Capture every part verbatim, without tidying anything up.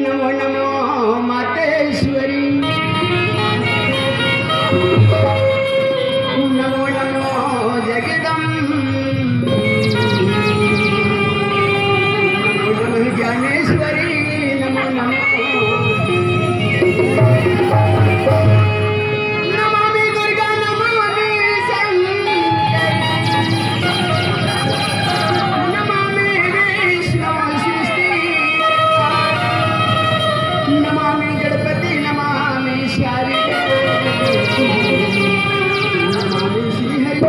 नमो नमो मातेश्वरी। नमो नमो जगदम्ब। नमो नमो ज्ञानेश्वरी। नमो नमो। नमामि दुर्गा नमामि शंकर। नमामि विष्णु सृष्टि। नमामि गणपति नमामि शारदे। नमामि श्री हरि।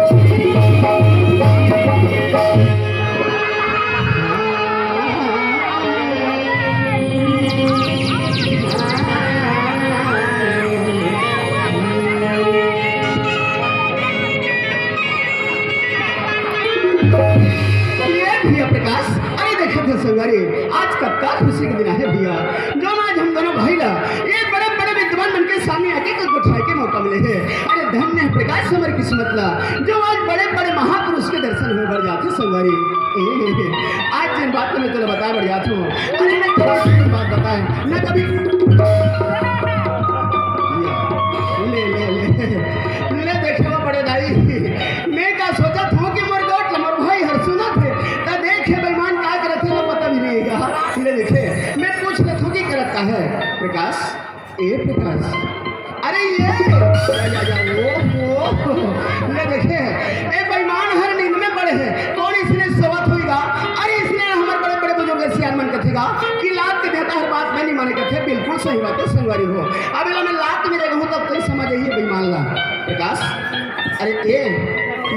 ये भैया प्रकाश, अरे देखत हे संगवारी, आज कतका खुशी के दिन हे भैया, जो आज हम दोनों भाई ला ये बड़े बड़े विद्वान मन के सामने आके गोठियाए के मौका मिले हे। अरे धन्य हे प्रकाश हमर किस्मत ला, जो आज बड़े बड़े महापुरुष के दर्शन होए बर जाथे संगवारी। ए, आज जेन बात ला मैं तोला बताए बर जात हूँ, अरे मैं तोला एक बात बताए, मैं कभी, ले, ले, ले, ले देखे वो बड़े दाई, मैं का सोचत हूँ कि मोर गोठ ला मोर भाई हर सुनत हे, त देखे बेईमान का करत हे, ना पता भी नहीं हे। ले देखे, मैं पूछ लेत हूँ कि करत का हे प्रकाश? ए प्रकाश, अरे ये, या, या, या, ओ, ओ, ले देखे, ए बेईमान हर नींद में पड़े हे, कौन इसने सोवत होइगा? अरे इसने हमर बड़े-बड़े बुजुर्ग सियान मन कथे गा कि लात के देंता हर बात में नहीं माने कथे, बिल्कुल सही बात हे संगवारी हो। अब एला मैं लात में देहूँ तब तोई समझ आही बेईमान ला। प्रकाश, अरे ए,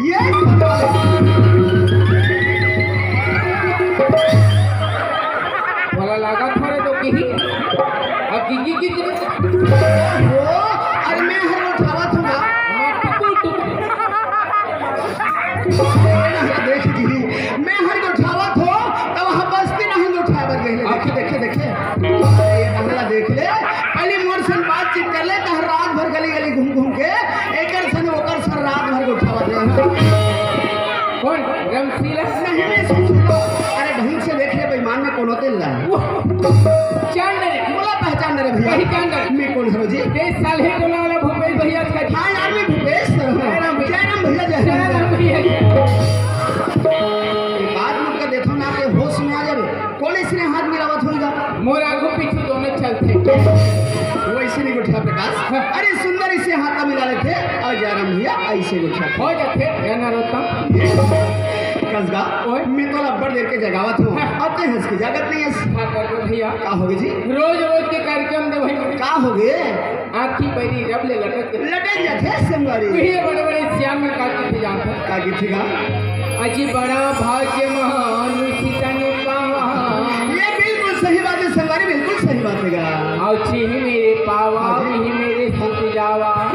ये वाला लागत हरे तो किही। अब की, की, की, की। ओ, अरे मैं हर उठावत हूँ ना। टुकुर, टुकुर। देख जी, मैं हर उठावत हूँ, तब वहाँ बस्ती नहीं उठाए बर गए। देखे, देखे, देखे। ये बंगला देख ले, पहले मोर सन बातचीत कर ले, तहर रात भर गली गली घूम घूम के एकर सन ओकर सन रात भर उठावत रहे। कौन? रमशीला? नहीं, नहीं, सुन, सुन लो। अरे ढंग से देख ले, बेईमान में कोनो तेल ला। वो, जान ले। बोला पहचान ले रे भैया। पहचान ले। मैं कौन हरो जी? तेईस साल ही बोला वाला भूपेश भैया का जी। हाँ यार, मैं भूपेश हूँ। जय राम भैया। जय राम भैया, जय राम। जय राम भैया। एक आदमी का देखो ना के होश में आ जावे। कौन इसने हाथ मिलावत होइगा? मोर आगू पीछू दोनों चलथे। वैसे नहीं गोठिया प्रकाश। हाँ। अरे सुंदर इसे हाथ मिला लेथे और जयराम भैया ऐसे गोठिया। हो जाथे, हे नरोत्तम। कसगा, ओए। मैं तो अब्बड़ देर के जगावत हूँ। हाँ। अब ते हंस के जागत नहीं है। हाँ, कर दो भैया। का होगे जी? रोज रोज के कार्यक्रम दे भाई। का होगे? आँखी बैरी रब ले लटक के। लटक जाथे संगवारी। वही बड़े बड़े सियान में का कथे जानत हे? का कथे गा? अजी बड़ा भाग्य महानुष तन पावा। ये बिल्कुल सही बात है संगवारी, बिल्कुल सही बात है गा। और चिही मेरे पावा, हाँ जी। मिही मेरे सुत जावा।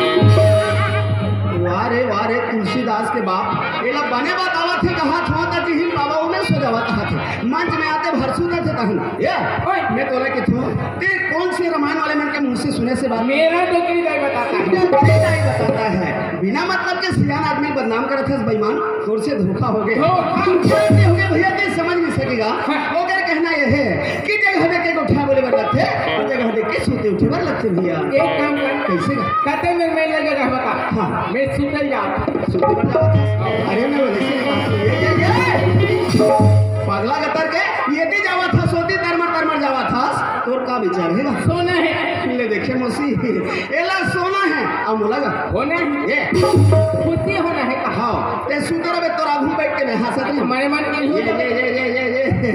वाह रे, वाह रे, तुलसीदास के बाप। एला बने बात आवत हे, कहा था, चिही पावा, ओमे सो जावा कहा थे। मंच में आते भर सुनत हे तहन। ये, ओए। मैं तोला के थू, ते कौन से रामायण वाले मन के मुंह से सुने से बात? मेरा डोकरी दाई बताता है। डोकरी दाई बताता है। बिना मतलब के सियान आदमी बदनाम करत हस बेईमान, तोर से धोखा होगे। धोखा। हम जानते होगे भैया, ते समझ नहीं सकेगा। हाँ। ओकर कहना ये है कि जगह देख के गोठिया बोले बर लगथे और जगह देख के सूते उठे बर लगथे भैया। एक काम कर। कैसे? कते में मैं लगे रह बता। हाँ। मैं सुतल जात। सुते बर जावत हस? अरे मैं वैसे ही बात नहीं है। ये, ये, ये। पगला गतर के, ये ती जावत हस, सोती तरमर तरमर जावत हस, तोर का विचार हे? सोना है। ले देखे मौसी, एला सोना है, अब मोला गा। होना है। ये। खुशी होना है का? हाँ, ते सुते रहे तोर आगू बैठ के मैं हंसत हूँ। मरे मन के नहीं ये, होता। ये, ये, ये, ये,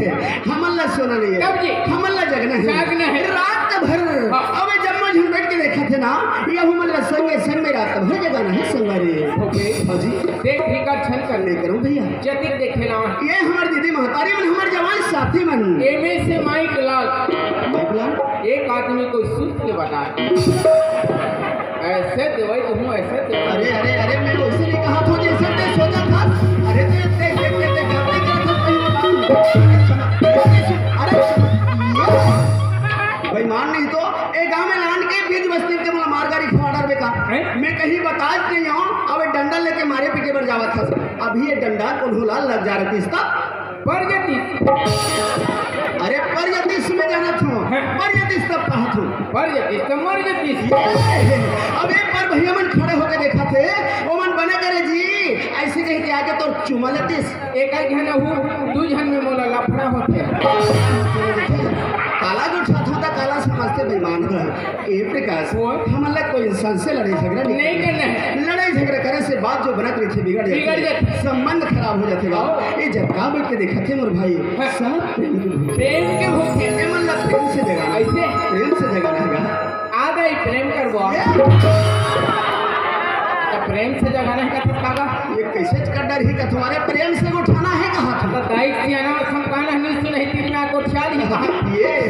ये। हमन ला सोना नहीं है। तब जी। हमन ला जगना है। जागना है। रात भर। हाँ। अबे जम्मो झन बैठ के देखत हे ना, ये हमन ला संगे संग में रात भर जगाना है संगवारी। ओके। हाँ जी। देख भी कर छन कर नहीं करूँ भैया। जतिक देखे ना। ये हमर दीदी महतारी मन, हमर जवान साथी मन। एमे से माइक लाल। माइक लाल? एक आदमी को सुत के बता। ऐसे देवई तो हूँ, ऐसे देवई। अरे, अरे, अरे, मैं वैसे नहीं कहा था, जैसे ते सोचा था। अरे, ते, ते, ते, ते, ते गलती करत हस, कहीं बात। अरे, ये बेईमान नहीं तो, ए गांव में लान के बीच बस्ती के मोला मार गारी खवाड़र बेका। हैं? मैं कहीं बतात नहीं हूँ, अब डंडा लेके मारे पीटे बर जावत हस। अभी ये डंडा कोनो ला लग जा रही तब। पर जतिस। अरे पर जतिस में जाना था। हैं? पर जतिस तब कहा था। पर जतिस तो मर जतिस। ये, अब एक बार भैया मन खड़े होके देखत हे, ओ मन बने करे जी, ऐसे कह के आके तोर चुमा लेतिस। एक आध झन अहू, दू झन में मोला लफड़ा होथे। काला जो छाता था, काला समझते बेईमान है। ए प्रकाश, ओए। हमन ला कोई इंसान से लड़ाई झगड़ा नहीं नहीं करना। करना है। लड़ाई झगड़ा करे से बात जो बनत रहिथे बिगड़ जाथे। बिगड़ जाथे। संबंध खराब हो जाथे गा। हाँ। ये जब का बैठ के देखत हे मोर भाई, हाँ। सब प्रेम के भूखे। प्रेम के भूखे। ए मन ला प्रेम से जगाना। ऐसे? प्रेम से जगाना है गा। आ गई प्रेम करबो। ये। तो प्रेम से जगाना है कथक काका? ये कैसे कर डर ही कथवारे प्रेम से उठाना है कहा था? तो दाई सियाना और समकाना नहीं सुने ही तीन में गोठिया ली कहा। ये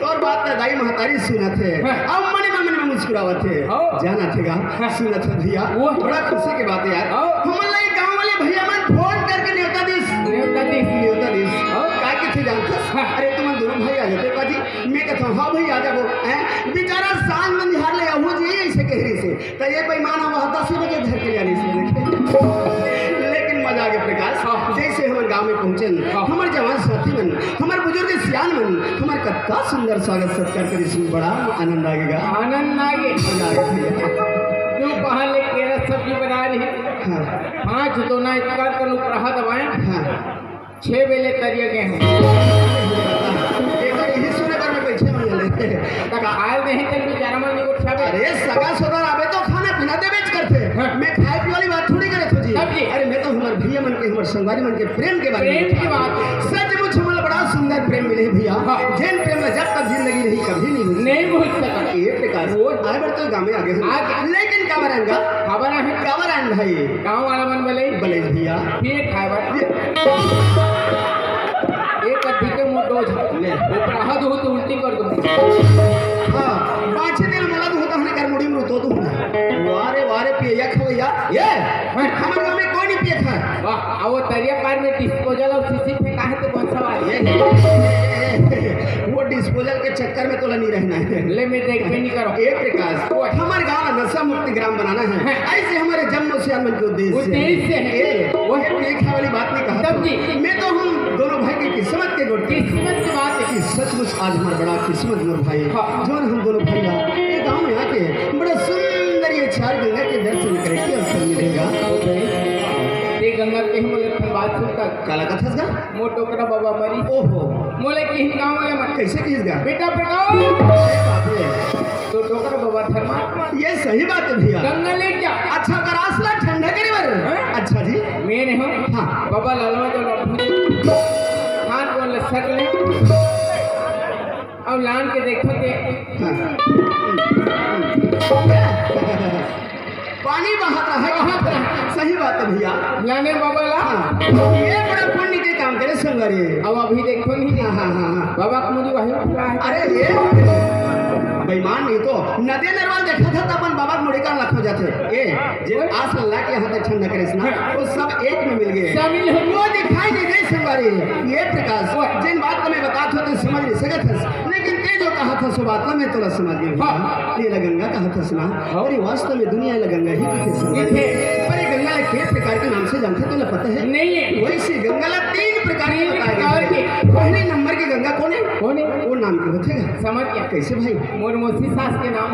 तोर बात ना दाई महतारी सुनत हे। हाँ। अब मने में, मने में मुस्कुरावत हे। हाँ। जानत हे गा? हाँ। सुनत हे भैया। वो। बड़ा खुशी के बात हे यार। हाँ। हमन ला ये गांव वाले भैया मन फोन करके न्योता दिस। न्योता दिस। न्योता दिस। हाँ। का किथे जानत हस? हाँ। अरे तुमन दोनों भाई आ जाते बाजी। मैं कहता हूँ, हाँ भाई आ जाबो। हैं? बेचारा सांझ मंदिहार ले आहू जी ऐसे कह रही से। त ये बेईमान हम वहाँ दस बजे घर के जाने से देखे। लेकिन मजा आ गया प्रकाश। हाँ। जैसे हमर गांव में पहुंचन, हाँ। हमर जवान साथी मन, हमर बुजुर्ग सियान मन, हमर कत्ता सुंदर स्वागत सत्कार करिस, बड़ा आनंद आ गया। आनंद आ गया। मजा आ गया भैया। तू पहाड़ ले केरा सब्जी बना रही। हाँ। पाँच दोना इतका कर उपराहा दबाए। हाँ। छह बेले तरिया गए हैं। एक बार यही सुने बार में बैठे हुए ले। तक खाए दे हैं, तब बेचारा मन को छा अरे सगा सोदर हाँ। मैं खाए पिए वाली बात थोड़ी करत हों जी। तब जी। अरे, मैं तो हमर भैया मन के, हमर संगवारी मन के प्रेम के बारे में प्रेम की बात। सचमुच हमला बड़ा सुंदर प्रेम मिले हे भैया। हाँ। जेन प्रेम ला जब तक जिंदगी रही, कभी नहीं भूल नहीं भूल सकत। ए प्रकाश, वो आए बर तो गाँव में आगे हन। आगे। लेकिन काबर आन गा? काबर आन? काबर आन भाई? गाँव वाला मन बले। बले भैया। फिर खाए बर। एक अद्धी के मोर डोज। ले। वो पराहा दो तो उल्टी कर दो। हाँ, पाँच छह दिन मला दो तो हने कर मुड़ी में रुतो तू। वारे, वारे पिए या खवैया। ये, हमर गाँव में कोई नहीं पिए था। वाह, आ वो तरिया पार में डिस्पोजल और सीसी फेंका है तो कौन सा वाला? ये, ये, ये, ये, ये, वो डिस्पोजल के चक्कर में तोला नहीं रहना है। ले, मैं देख के नहीं करो। ए प्रकाश, वो हमर गाँव ला नशा मुक्त ग्राम बनाना है। हाँ। ऐसे हमारे जन्म से मन के उद्देश्य उद्देश्य है। ए, वो है, ये खाए वाली बात नहीं कहा तब था। जी। मैं तो हम दोनों भाई की किस्मत के गोठ किस्मत की बात है। कि सचमुच आज हमार बड़ा किस्मत मोर भाई, हाँ। जोन हम दोनों भाई ला ये गाँव में आके बड़ा सुंदर ये चार गंगा के दर्शन करे के अवसर मिलेगा। ये गंगा के हम लोग बात सुनता। काला कथस गा? मोर डोकरा बाबा मरी। ओहो। मोले किहिन गाँव वाले मन। कैसे किहिस गा? बेटा प्रकाश। अरे बाप रे। तो डोकरा बाबा धर्मात्मा। ये सही बात है भैया। गंगा ले क्या? अच्छा, ओकर आस ला ठंडा करे बर। हाँ? अच्छा जी। मैं नहीं हूँ। हाँ। बाबा लालवा जो लड्डू। हाथ बोल ले, सर ले। अब लान के देखो के। हाँ। पानी बहत रहे। बहत रहे। सही बात है भैया। लाने बाबा ला। हाँ। ये बड़ा पुण्य के काम करे संगवारी। अब अभी देखो नहीं। हाँ, हाँ, हाँ, हाँ। बाबा का मुझे वही उठ रहा है। अरे ये बेईमान नहीं तो नदी नरवा देखा था तो अपन बाबा के मुड़ी का लखो जाते। ए, जे आस ला के यहाँ तक ठंडा करे ना, वो सब एक में मिल गए। शामिल हो। वो दिखाई नहीं दे संगवारी। ये प्रकाश, वो जिन बात को मैं बता था तो समझ नहीं सकत हस, लेकिन ते जो कहा था सो बात ला मैं तोला समझ गया। हाँ। ये ला गंगा कहा था सुना। और ये वास्तव में दुनिया ला गंगा ही दिखे संगवारी। दिखे। पर ये गंगा ला के प्रकार के नाम से जानते तोला पता है? नहीं है। वैसे गंगा ला तीन प्रकार के तीन बताए प्रकार गए हैं। के। पहले नंबर की गंगा कौन है? कौन है? वो नाम के होते हैं। समझ गया। कैसे भाई? मोर मौसी सास के नाम।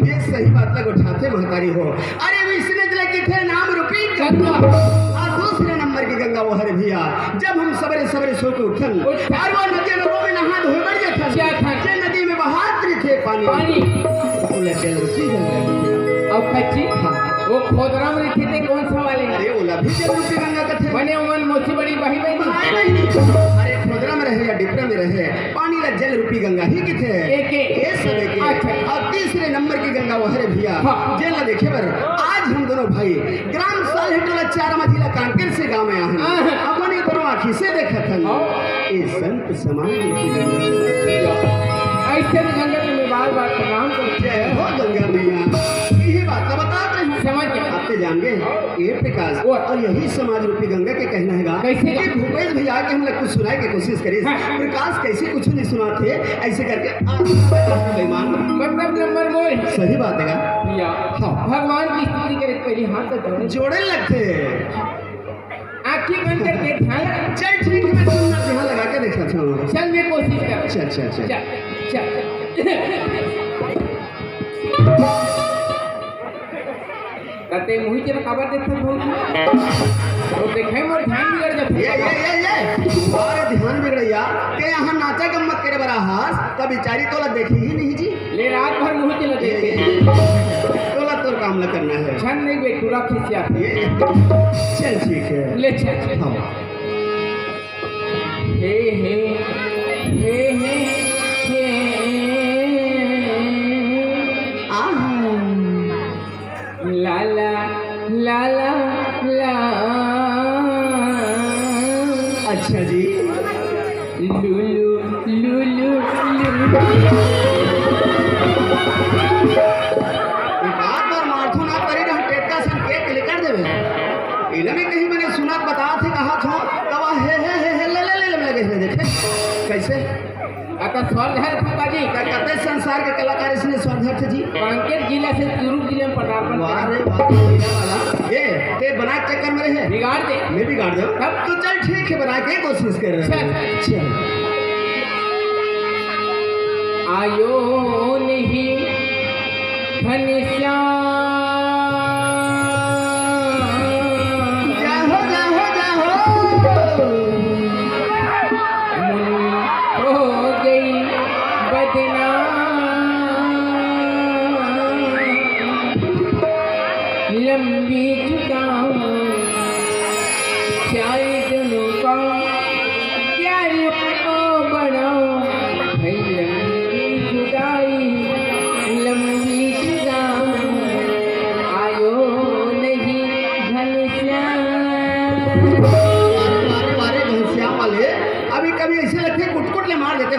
ये सही बात ला उठाते महतारी हो। अरे विष्णु जी ला किथे नाम रूपी गंगा। गंगा। और दूसरे नंबर की गंगा वो हरे भैया, जब हम सवेरे सवेरे सो के उठन उठन। और वो नदी में वो में नहा धोए बर जाथन। जाथन। जे नदी में बहात रहिथे पानी। पानी। ओला जल रूपी गंगा। अब कच्ची? हाँ। वो खोदरा में रहिथे ते कौन सा वाले? अरे ओला भी जल रूपी गंगा कथे। बने ओमन मोची बड़ी बही बही। भाई नहीं। अरे खोदरा में रहे या डिपरा में रहे, पानी ला जल रूपी गंगा ही किथे। एक, एक। ये सब एक, एक। अच्छा। और तीसरे नंबर की गंगा वो हरे भैया। हाँ। जेन ला देखे बर आज हम दोनों भाई ग्राम साल्हेटोला चार मझिला कांकेर से गाँव में आए हैं। हाँ। अपन ये दोनों आँखी से देखत हन। हाँ। ये संत समाज की गंगा। ऐसे भी गंगा जी मैं बार बार प्रणाम करते जय हो गंगा मैया। यही बात तो बता रहे हैं। समझ गया। आप तो जान गए। ए प्रकाश, वो और यही समाज रूपी गंगा के कहना है गा कैसे गा? कि भूपेश भैया के हम लोग कुछ सुनाए के कोशिश करिस। हाँ। प्रकाश कैसे कुछ नहीं सुनाथे, ऐसे करके आप बेईमान। मतलब नंबर मोर है। सही बात है गा। भैया, हाँ। भगवान की स्तुति करे पहले हाथ तो जोड़े। जोड़े लगथे। आँखी बंद करके ध्यान लगा। चल ठीक है, मैं सुंदर ध्यान लगा के देखा था। चल मैं कोशिश कर। चल, चल, चल। चल, चल। कते मुही के काबर देखत भौजी? तो देखे मोर ध्यान बिगड़ जाथे। ये, ये, ये, ये। अरे ध्यान बिगड़े यार। के यहाँ नाचा गम्मत करे बर आहास, तब बेचारी तोला देखी ही नहीं जी। ले रात भर मुही के लगे। ये, ये। तोला तोर काम ला करना है। छन नहीं बेटुरा खिसिया। ये। चल ठीक है। ले चल, चल। हाँ। हे, हे, हे, हे, हे। आहा। ला, ला, ला, ला, ला। अच्छा जी। लू, लू, लू, लू, लू। ये बात बार मारथो ना, तरी रहन टेटका सन केक लेकर देवे। इला में कहीं मैंने सुनत बतात हे, कहा थो, तब हे, हे, हे, हे, ले, ले, ले, ले, लगे हे, देखे। कैसे? अतः स्वर धर फूफा जी। त कते संसार के कलाकार इसने स्वर धर थे जी? कांकेर जिला से दुर्ग जिले में पदार्पण वाह किया। रे वाह, हीरा वाला। ए, ते बना के चक्कर में रहे। बिगाड़ दे। मैं बिगाड़ दूँ? तब? तो चल ठीक है, बना के कोशिश कर रहे हैं। चल। चल। आयो नहीं घनश्याम। जाहो, जाहो, जाहो। मुन हो गई बदनाम।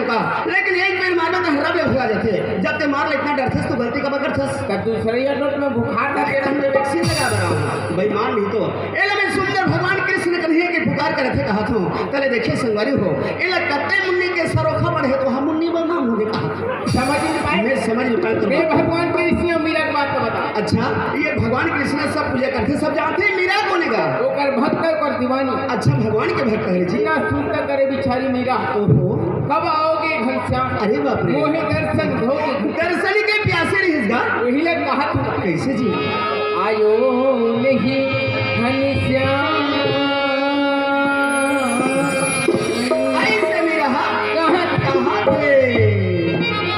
का, लेकिन एक बेर मारबे त हर्रा बे भगा जाथे। जब ते मार ले इतना डरथस तो गलती काबर करथस? त दूसरइया नोट में बुखार धर के रहन में vaccine लगा दे रहा हूँ। बेईमान नहीं तो। एला मैं सुंदर भगवान कृष्ण कन्हैया के पुकार करत हे कहत हूँ। तले देखे संगवारी हो, एला कत्ते मुन्नी के सरोखा बढ़े तो हम मुन्नी बदनाम होगे कहत हूँ। समझ नहीं पाए? मैं समझ नहीं पाए तो मैं भगवान कृष्ण मीरा के बात तो बता। अच्छा, ये भगवान कृष्ण सब पूजा करथे, सब जानथे, मीरा कोन हे गा? ओकर भक्त, ओकर दीवानी। अच्छा, भगवान के भक्त हे जी। बिना सुनता करे बिचारी मीरा। ओहो। कब आओगे घनश्याम? अरे बाप रे। मोहे दर्शन दोगे। दर्शन के प्यासे रहिस गा। वही लग कहा था। कैसे जी? आयो नहीं घनश्याम। ऐसे मीरा, हाँ। कहा, कहा थे?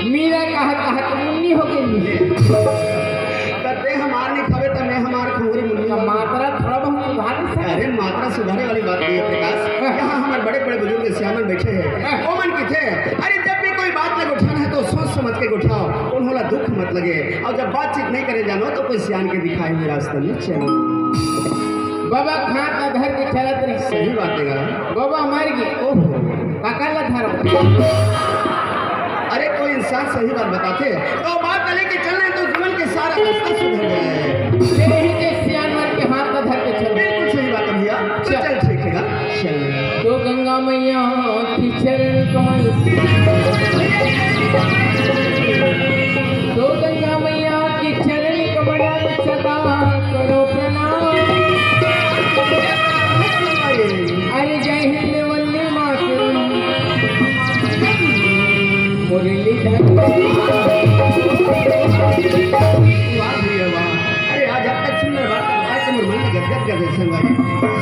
मीरा कहा, कहा तो मुन्नी हो गई। तब ते हमार नहीं खावे, तब मैं हमार खंगरी मुन्नी। मात्रा थोड़ा बहुत सुधार नहीं सकते? अरे, मात्रा सुधारे वाली बात नहीं है, प्रकाश। हाँ। यहाँ हमारे बड़े-बड़े बुजुर्ग सियान बैठे हैं। हाँ। वो मन की थे, अरे, जब भी कोई बात लग उठाना है, तो सोच समझ के उठाओ, उन्होंने दुख मत लगे। और जब बातचीत नहीं करे जानो, तो कोई सियान के दिखाए हुए रास्ते में चलो। बाबा, खाट ला धर के चलत रही। सही बात है यार। बाबा, मर गए। ओहो। काका ला धरो। अरे, कोई इंसान सही बात बताथे, तो बात ला लेके चलना है, तो जीवन के सारा रास्ता सुधर जाए। यही के सियान मन के हाथ ला धर के चल। बिल्कुल सही बात है भैया। तो चल। चल, ठीक है, चल। तो गंगा मैया की चरण कमल, तो गंगा मैया की चरण कमल सदा करो प्रणाम। अरे जय हिंद, वंदे मातरम। मुरलीधर। वाह भैया वाह। अरे आज आपका सुंदर बात आज तो मोर मन गदगद कर दे संगवारी।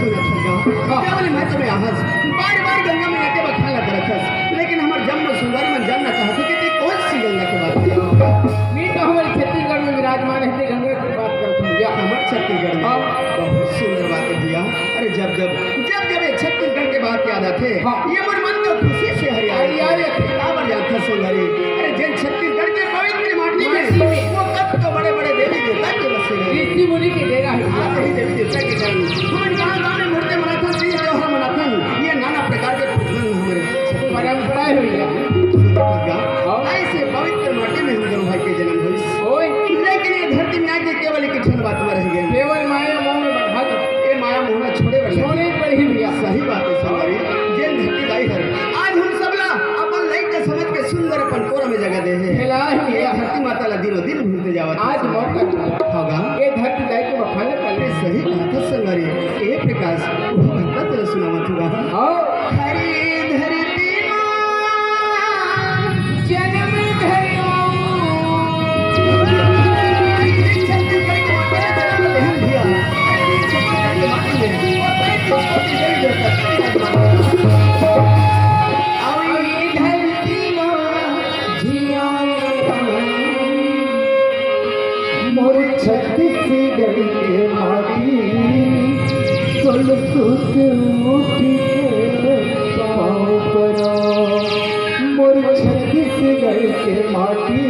सुनो संगवा। हाँ। केवल मैं तुम्हें आहस बार बार गंगा मैया के बखान ला करत हस, लेकिन हमर जम्मो संगवारी मन जानना चाहथे कि ते कौन सी गंगा के बात कर रहा है? मैं तो हमारे छत्तीसगढ़ में विराजमान है, ते गंगा की बात करत हूँ भैया। हमारे छत्तीसगढ़ में। हाँ। बहुत सुंदर बात है भैया। अरे जब जब, जब जब ये छत्तीसगढ़ के बात याद आथे, हाँ। ये मोर मन तो खुशी से हरियाली हरियाली। काबर जात हस संगवारी। अरे जेन छत्तीसगढ़ के पवित्र माटी में माटी में। वो कब तो बड़े बड़े देवी देवता के बसे रहे। ऋषि मुनि के डेरा है। आज ही देवी देवता के कारण हमन गाँव गाँव में मूर्ति मनाथन, तीज त्योहार मनाथन, ये नाना प्रकार के पूजन हमारे परंपरा है भैया। हाँ। ऐसे पवित्र माटी में हम दोनों भाई के जन्म हुई। ओए। लेकिन ये धरती में आके केवल एक ठन बात में रह गए। केवल माया मोह में बंधा था। ये माया मोह ना छोड़े वाले। छोड़े पर ही भैया। सही बात है संगवारी। जेन धरती दाई हर आज हम सबला अपन लइका समझ के सुंदर अपन कोरा में जगह दे है। खिलाए ये भैया। धरती माता ला दिनों दिन भूलते जावत आज है। मौका मिला। होगा। ये धरती दाई के बखाने पहले। सही बात है संगवारी। ए प्रकाश, वो भक्ता तेरा सुनावत होगा। हाँ। हरी धरती माँ जन्म धरो। अवनी धरती माँ जिया मोर छत्तीसगढ़ के माटी, तोल सुत उठ के पाँव परो। मोर छत्तीसगढ़ के माटी,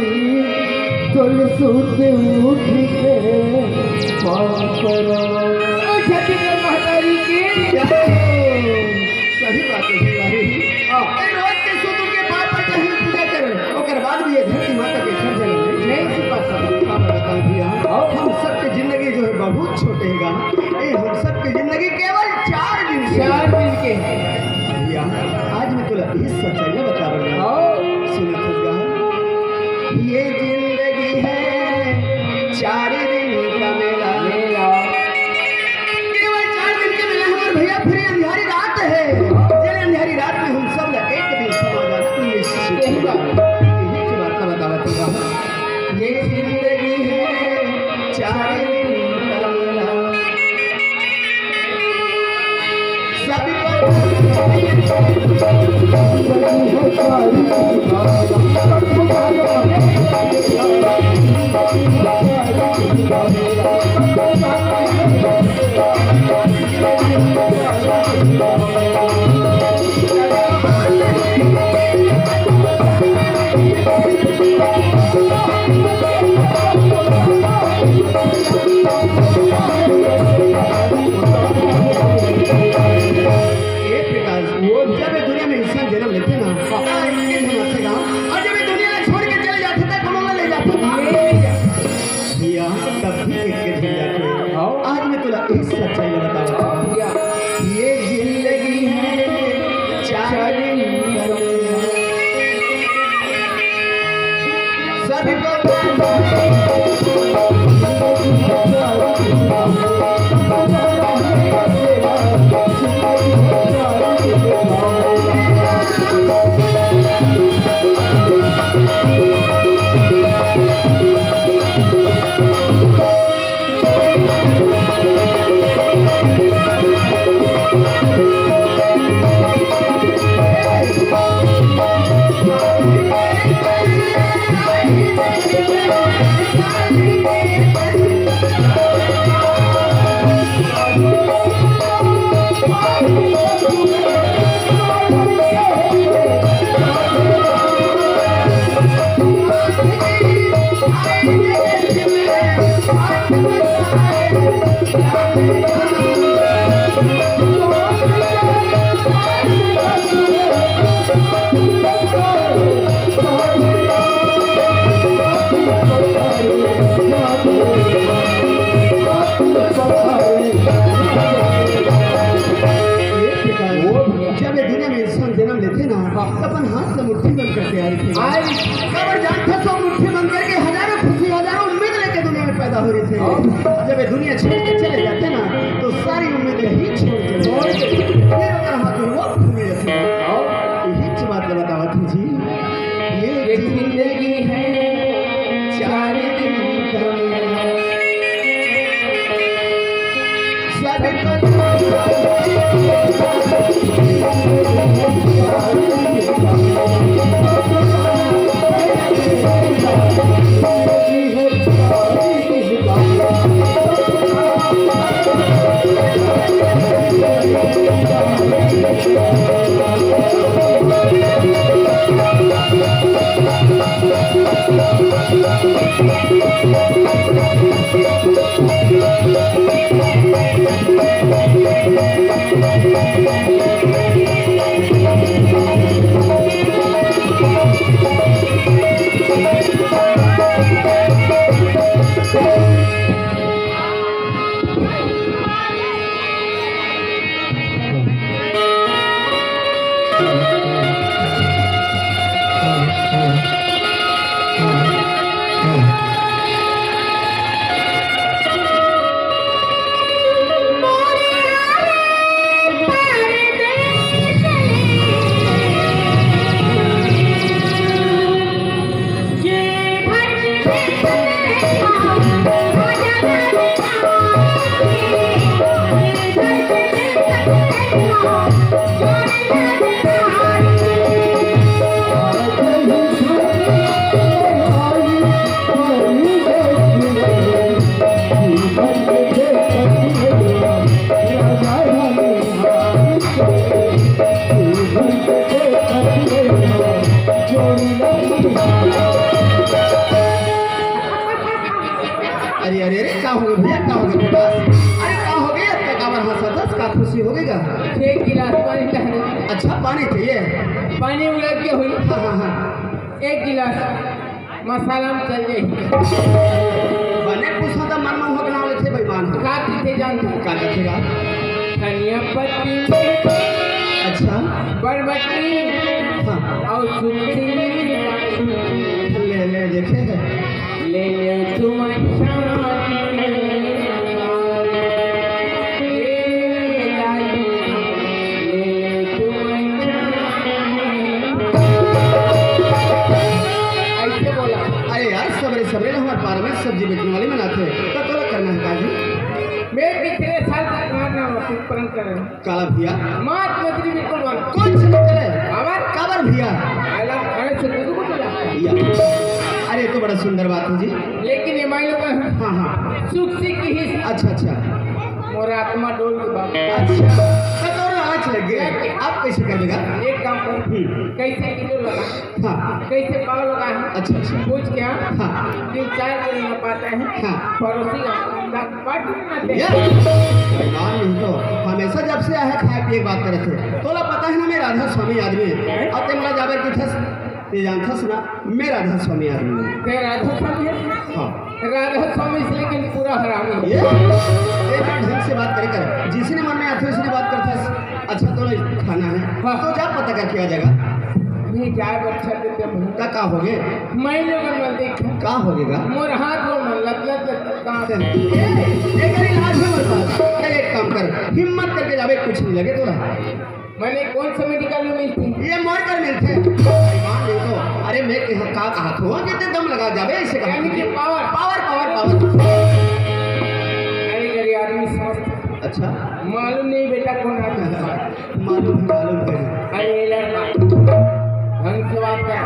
तोल सुत उठ के पाँव परो। ओ छत्तीसगढ़ महतारी की जय। सही बात है, सही बात है। हाँ। ए, रोज के सुतू के पाँव पर कहीं पूजा कर, ओकर बाद भी ये धरती माता के घर जन्म नहीं। नहीं सुता सब। का मैं बताऊं भैया, हाँ। हम सबके जिंदगी जो है बहुत छोटे हैगा। ए, हम सबके जिंदगी केवल चार दिन के। चार दिन के। भैया, आज मैं तोला इस सच्चाई में बता रहा हूँ। हाँ। सुना खुशगा। ये जिंदगी है चार दिन का मेला। मेला। केवल चार दिन के मेला हमारे भैया, फिर अंधियारी रात है। जेन अंधियारी रात में हम सब ला एक दिन समा जाना निश्चित है। यही बात। यही की बात बतावत हूँ। ये जिंदगी है चार दिन का मेला। सभी पर ए प्रकाश, जब ये दुनिया में इंसान जन्म लेथे ना, तो एक दिन हम सच्चाई ला बतावत हूँ। ये जिंदगी है चार दिन का। सभी को जब ये दुनिया में इंसान जन्म लेथे ना, त अपन हाथ ला मुट्ठी बंद करके आए थे। आए। काबर जानथस, वो मुट्ठी बंद करके हजारों खुशी, हजारों उम्मीद लेके दुनिया में पैदा हो रहिथे। जब ये दुनिया छोड़ के चले जाथे ना, तो सारी उम्मीद यही छोड़ के जाथे। फिर ओकर हाथ में वो फूल जाथे। यही बात ला बतावत हूँ जी। ये जिंदगी है चार दिन का मेला। अरे, अरे, अरे, का हो गे भैया, का हो गे प्रकाश? अरे, का हो गे? अब तक काबर हंसत हस, का खुशी हो गे गा? एक गिलास पानी चाहिए। अच्छा, पानी चाहिए? पानी उलट के हुई। हाँ, हाँ, हाँ। एक गिलास मसाला में चल जाही। बने पूछो त मन में होत नाव लेथे बेईमान। का पीथे जानथो? का पीथे गा? धनिया पत्ती। अच्छा। बरबट्टी। हाँ। अउ सुखी। ले, ले, देखे। ले ले तुम अच्छा। ले ले तुम अच्छा। ऐसे बोला। अरे यार, सबरे सबरे ले हमर पारा में सब्जी बेचने वाली मन आथे, त तोला करना हे का जी? मैं पिछले साल से तुम्हारे नाम अपनी प्रण कर रहा हूँ। काला भैया? मात मछली बिल्कुल बंद। कुछ नहीं करे। काबर? काबर भैया? अला, अरे से कुछ कुछ लगता है। या। अरे, ये तो बड़ा सुंदर बात है जी। लेकिन ये मान लो का हाँ, हाँ। सुख से किहिस। अच्छा, अच्छा। मोर आत्मा डोल के बाप। अच्छा, तो तोर आँच लग गे। लग गे। अब कैसे कर देगा? एक काम कर। हम्म। कैसे किलो लगा? हाँ। कैसे पाव लगा है? अच्छा, अच्छा। पूछ के आ। हाँ। तीन चार दिन में पाता है। हाँ। पड़ोसी का पार्टी में ये आते हैं। भगवान नहीं तो हमेशा जब से आया खाए पिए के बात करत हे। तोला पता है ना, मैं राधा स्वामी आदमी है। हैं? अब ते मोला जाबर की थस, ते जानथस ना, मैं राधा स्वामी आदमी हूँ। ते राधा स्वामी है? हाँ। राधा स्वामी से लेकिन पूरा हरामी है। ये, ये बात ढंग से बात करे। जिसने मन में आथे, उसने बात करथस। अच्छा, तोला खाना है, हाँ। तो जा पता करके आ जाएगा। नहीं, जाए बच्चा के तब का, का हो गए? मैं लोगन मन देख। का हो गएगा? मोर हाथ गोड़ मन लत लत लत लत कांपथे। ए, एकर इलाज है मोर पास। चल, एक काम कर, हिम्मत करके जाबे, कुछ नहीं लगे तोला। मैंने कौन सा मेडिकल में मिलती? ये मोर कर मिलथे। मान ले तो। अरे, मैं कह-, का कहा थो कि ते दम लगा जाबे, ऐसे कहा। यानी कि पावर। Power, power, power. अरे, गरीब आदमी समझ। अच्छा। मालूम नहीं बेटा कौन आदमी है। मालूम है, मालूम है। अरे, ये लड़का। ढंग से बात कर।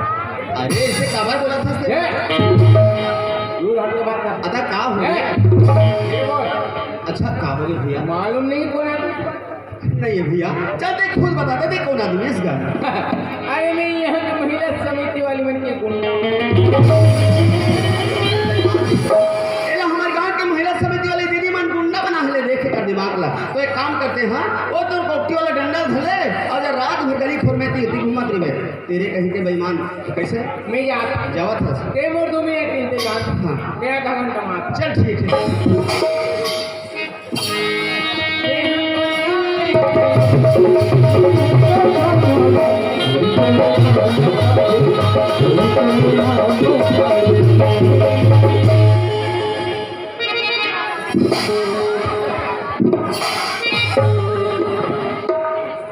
अरे, इसे काबर बोला था? ए! दूर हट के बात कर। अदा का हो ए! गया? ये बोल। अच्छा, का हो गया भैया? मालूम नहीं कौन आदमी? नहीं है भैया, चल देख, खुद बता दे, देख कौन आदमी है इसका। अरे नहीं, यहाँ के महिला समिति वाली मन के गुंडा। एला हमारे गांव के महिला समिति वाली दीदी मन गुंडा बना है, ले देख कर दिमाग ला। तो एक काम करते हैं, वो तो कोटी वाला डंडा धर ले और जब रात भर गली खोर में ती, ती घूमत रही, तेरे कहीं के बेईमान। कैसे? मैं जाता। जावत हस? ते मोर दो मिनट इंतजार। हाँ। मैं आधा घंटा मार। चल ठीक है।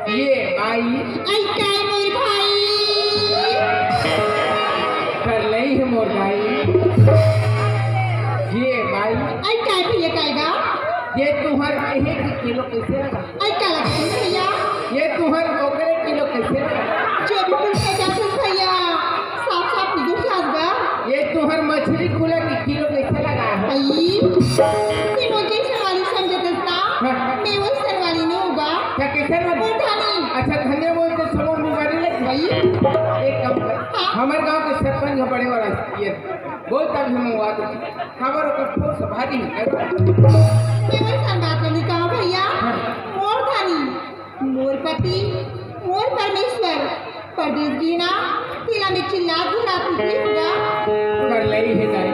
ये आई। आई काय मोर भाई? कर लई है मोर भाई। ये भाई। आई काय भैया काय गा? ये तुहर एक किलो कैसे लगा? आई का लगथे भैया? ये तुहर ओकरे किलो कैसे लगा? जो भी पूछ के जाथस भैया, साफ साफ निकल के आस गा। ये तुहर मछली कुला के किलो कैसे लगा है? आई, ते मोर जैसे वाली समझत हस ना? हाँ। मैं वही सरवाली नहीं हूँ गा। क्या कैसे वाली? वो धनी। अच्छा, धनिया बोलते सब बीमारी लग गई। आई। एक काम कर। हाँ। हमारे गांव के सरपंच का बड़े वाला ये बोलता भी हम बात। खबर ओकर ठोस भारी है। मैं वही सन बात नहीं कहा भैया। हाँ। मोर धनी, मोर पति, मोर परमेश्वर, परदेस गे ना, तेला में चिल्लात घुरात निकली होगा। कर लई है दाई,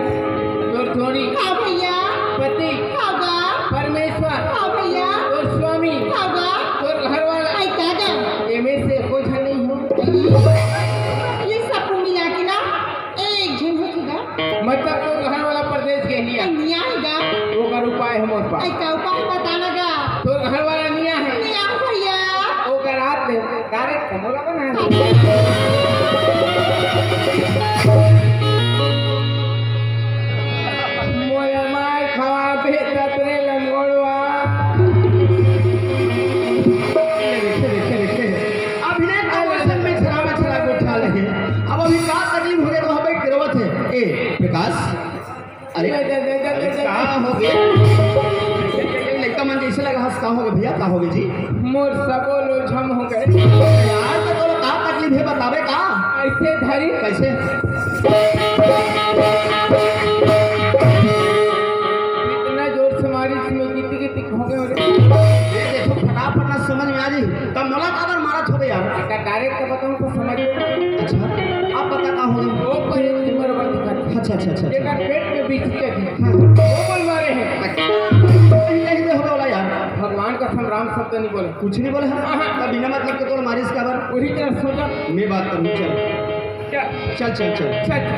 तोर धनी। हाँ भैया। पति। हाँ गा। परमेश्वर। हाँ भैया। तोर स्वामी। हाँ गा। तोर घर वाला। आई का गा। एमे से एको झन नहीं हो। ये सब मिला के ना एक झन होके गा। मतलब तोर घर वाला परदेस गे निया। निया है गा। ओकर उपाय है मोर पास। आई का उपाय बताना गा। तोर घर वाला निया है। निया भैया। ओकर हाथ में direct मोला बना दे। मोला मार खवा बे ततरे लंगोड़वा। देखे, देखे, देखे। अभी ने का मौसम में छरा में छरा गोठा लगे। अब अभी का तकलीफ हो गया तो हम बैठ के रोवत है। ए, प्रकाश, अरे, दे, दे, दे, दे, अरे, दे, दे। का हो गया? लइका मन जैसे लगा हंस, का हो गया भैया, का हो गया जी? मोर सबो लो झम हो गए। यार, तो तोला का तकलीफ है, बताबे का? ऐसे धरी। कैसे? इतना जोर से मारी, इसमें गिट्टी गिट्टी हो गए। ये देखो, फटाफट ना समझ में आ जी। तब मोला काबर मारत होबे यार? एकर direct तो बताऊं तो समझ। अच्छा, आप बता का हो गया? वो परे उधर बरोबर दिखत। अच्छा, अच्छा, अच्छा, अच्छा। जेकर पेट में बीच के थी। हाँ। वो बोल मारे हैं। अच्छा। नहीं, नहीं, नहीं होला यार। भगवान कसम राम शब्द नहीं बोले। कुछ नहीं बोले हैं? हाँ, हाँ। तब बिना मतलब के तोर मारिस काबर? वही तरह सोचा। मैं बात करूँ, चल। क्या? चल, चल, चल। चल, चल।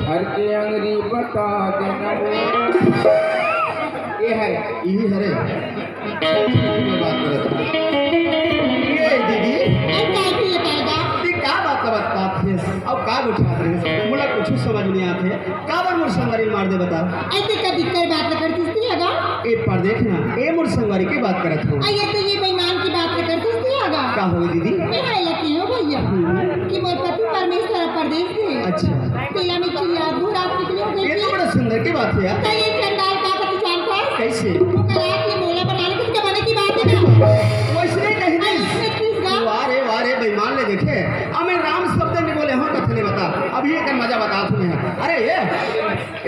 हर के अंगरी बता देना। ये है। यही हरे। ये बात करत हूँ। ये दीदी। अरे, का भी ये पैदा? ये का बात का बात करत है? अब का गोठियात रहे? मोला कुछ समझ नहीं आते। काबर मोर संगवारी मार दे बता? ऐसे कभी कर बात करती थी अगा? ए पर देख ना, ए मोर संगवारी के बात करत हूँ। अरे तो ये बेईमान की बात करती थी अगा? का हो दीदी? मैं हाय लकी हो भैया हम्म। कि मोर पति परमेश्वर परदेश में। अच्छा। तेला में चिल्ला दू रात निकली हो गई ये तो थी। बड़ा सुंदर की बात है यार। तो ये चंडाल का पति जानता है? कैसे? वो करा कि मोला बना ले, किसके बने की बात है ना? वो इसने कही अरे नहीं। इसने किस गा? वाह रे, वाह रे, बेईमान ले देखे। अब मैं राम शब्द नहीं बोले हूँ, कथने बता। अब ये कर मजा बता तुम्हें। अरे ये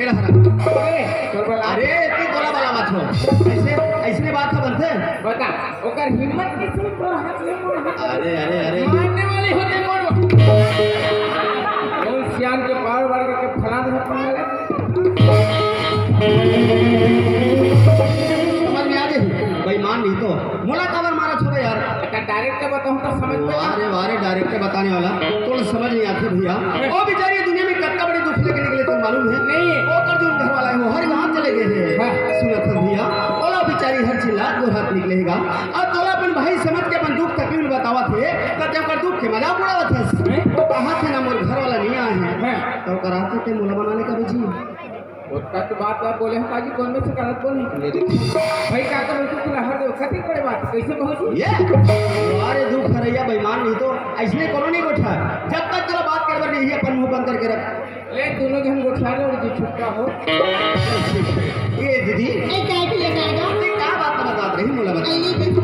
एड़ा हरा। अरे, तोर बला। अरे, तू तोला बला मत हो। ऐसे, ऐसने बात ह बनथे? बता, ओकर हिम्मत कइसे, मोर हाथ ले, मोर हाथ ले। अरे, अरे, अरे। मारने वाली होते मोर। कौन सियान के पार वार करके फलाना था पागल है? समझ में आ गई? बेईमान नहीं तो। मोला काबर मारा छोड़े यार। अच्छा, direct बताऊं तो समझ में आ। अरे वाह रे, direct बताने वाला। तोला समझ नहीं आती भैया। ओ बेचारी दुनिया में कतका बड़े दुख लेके निकले, तुम मालूम है? नहीं। ओकर जो घर वाला है, वो हर गांव चले गए हैं। हाँ। सुना था भैया, ओला बेचारी हर चिल्ला दो हाथ निकलेगा। अब तोला अपन भाई समझ के अपन दुख तकलीफ बतावत हे, त ते ओकर दुख के मजाक उड़ावत हस। हैं? वो कहा थे ना मोर घर वाला नहीं आए हैं। हैं? तो ओकर आते ते मोला बनाने का भी जी। ओतका तो बात आप बोले हम काजी कौन में से गलत बोल निकले रे। भाई का कर तू पूरा हर दे कति बड़े बात कैसे पहुंचू? ये अरे दुख हरैया बेईमान नहीं तो ऐसने कोनो नहीं गोठा। जब तक तोला बात करबर नहीं है अपन मुंह बंद करके रख। ले, दोनों झन गोठिया ले अउ जी छुट्टा हो। ए दीदी, ए, काय के ले जाएगा? ते का बात बतात रही, मोला बता। अरे,